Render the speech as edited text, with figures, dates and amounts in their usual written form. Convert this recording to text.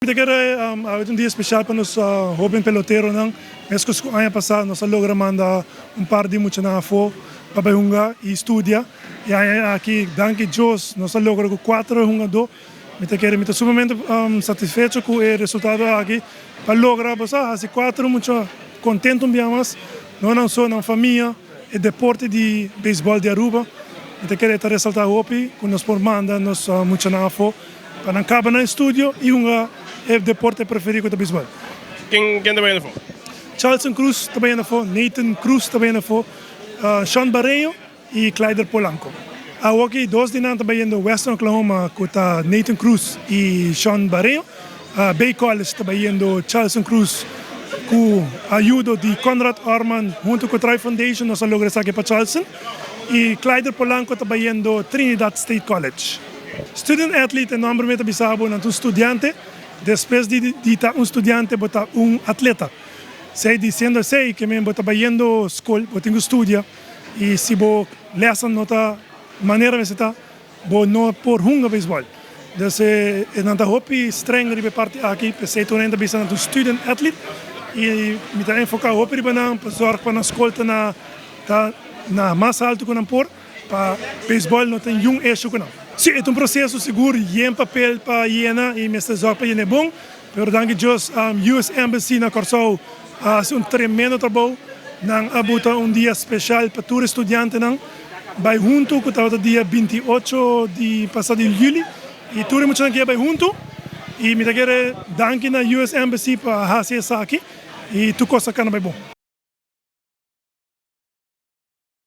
Mi ta kere awe ta un dia special pa nos hoben peloteronan. Mescos cu aña pasa nos a logra manda un par di muchanan afo pa bay hunga y studia. E aña aki danki Dios nos a logra cu cuatro hungador. Mi ta kere mi ta sumamente satisfecho cu e resultado aki pa logra bo sa haci cuatro mucha contento un bia mas. No nan so, nan famia, e deporte di beisbol di Aruba. Mi ta kere ta resalta hopi cu nos por manda nos muchanan afo Pa nan kaba nan estudio i hunga e deporte preferí ku ta beisbòl. Ken ken ta bayendo afó? Charlson Cruz ta bayendo afó, Nathan Cruz ta bayendo afó, Sean Barreño i Clyder Polanco. Awoki dos di nan ta bayendo Western Oklahoma ku ta Nathan Cruz i Sean Barreño. Bay College ta bayendo Charlson Cruz ku ayudo di Conrad Orman huntu ku Tri Foundation nos a logra esaki pa Charlson. I Clyder Polanco ta bayendo Trinidad State College. Student athlete e nomber mi ta bisa bo nan ta un studiante, despues di di ta un studiante bo ta un atleta. Esei diciendo esei ke men bo ta bayendo skol bo tin ku studia i si bo lessen no ta manera mester ta bo no por hunga beisbòl. Dus e nan ta hopi streng riba e parti aki p'esei tur hende ta bisa nan ta un student athlete i mi ta enfoka hopi riba nan pa zorg pa nan skol ta na ta na mas haltu ku nan por. Pa beisbòl no tin yun esho ku nan. Sí, e ta un proseso sigur, yen papel pa yena i mester zòrg pa yena e bon. Pero danki Dios, US Embassy na Kòrsou a hasi un tremendo trabou. Nan a buta un dia speshal pa tur e studiantenan bai huntu, ku tabata dia 28 di pasa di yüli. I tur e muchanan ke a bai huntu. I mi ta kere danki na US Embassy pa hasi esaki i tur kos a kana bai bon.